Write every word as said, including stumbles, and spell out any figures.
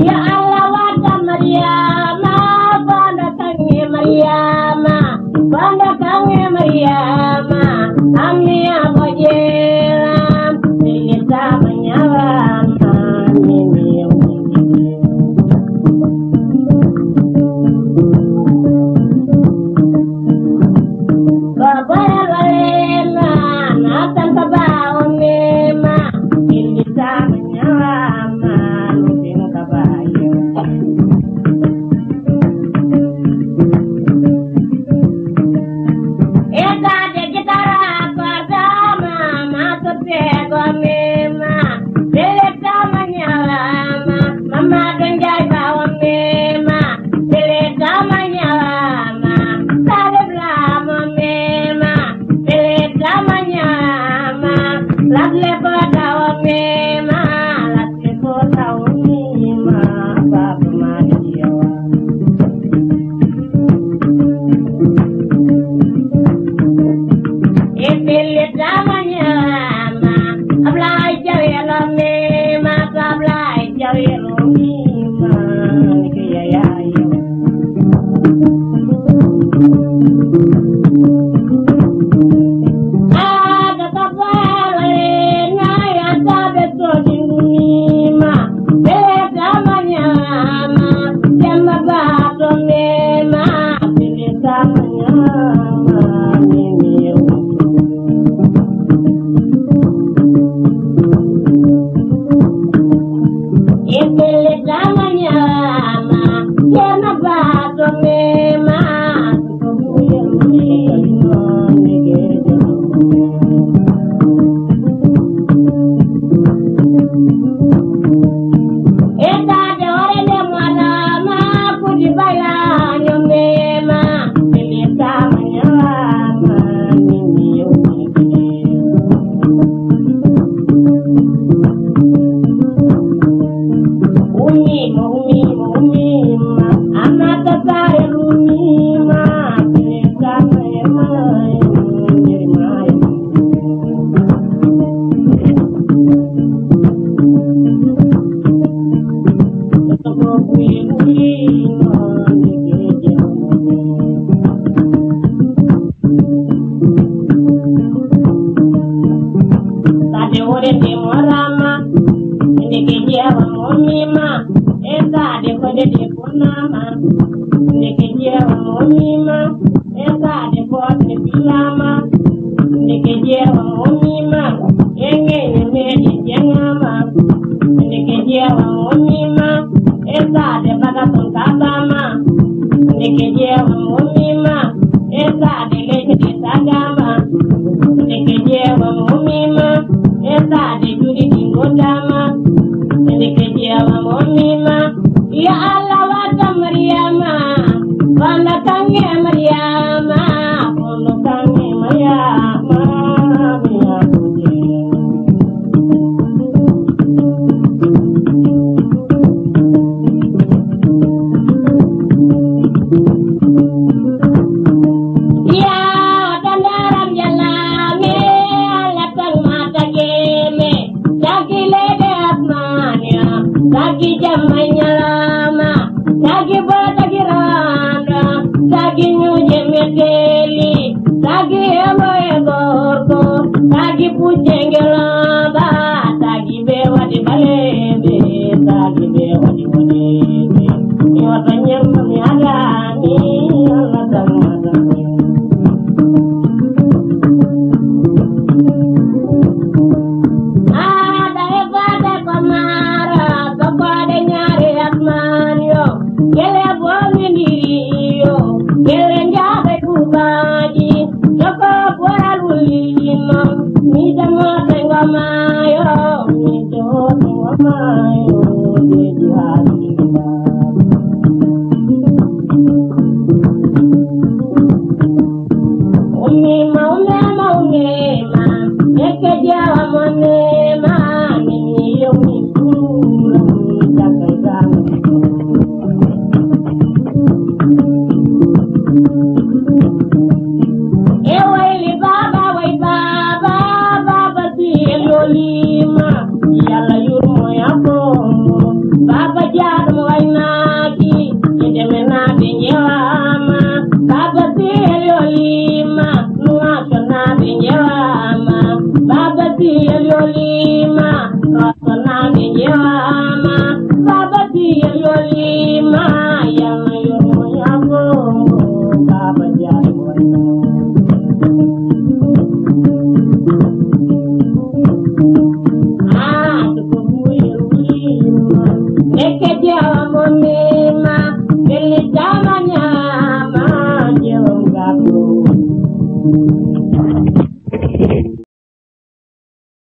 Yo Allah wadda Mariama, banda kange Mariama, banda kange Mariama, amiya bojera, milita manyawama, mimi. Kade wore nde morama, ndeke jeewa momima, e kade kode de bonama, ndeke jeewa momima, e kade kode bilama, ndeke jeewa momima, e ngene meje jengama, ndeke jeewa momima, e kade bagaton kabama, ndeke jeewa momima, e kade leydi ɗi tagama, ndeke jeewa momima, e kade juuɗe ɗi goddama, ndeke jeewa momima, ya Allah wadda Mariyama, banda kange Mariama, kono kami Mariama, mi akuje. Ya, tandaram jalame, alatan mata geme. Tagi lebe asmania, tagi jamai nyalama, tagi bora tagi randa, tagi nyuje meteli, tagi emo e gorko, tagi pujenge lamba, tagi be wadi balebe, tagi be wadi wadi. Nyota nyamma mi adani, Allah tamata. Ada e fade ko mara, ko fade nyare asman yo. Gele bomi ndiri yo, gele njabe kubaji. Joko bora lulima, mi damo tengo mayo, mi damo tengo mayo, mi damo tengo mayo. Umima, umema, umema, yeke jawa monema, mimi yo mi sura, mi takatana. E waili baba, wai baba, baba si elolima. Yalla yurmo ya bongo. Baba jado mo wainaki. Ideme na binjewama. Baba si elolima. Nuwaso na binjewama. Baba si elolima. Nuwaso na binjewama. Baba si elolima. Yalla yurmo ya bongo. Baba jado mo wainaki.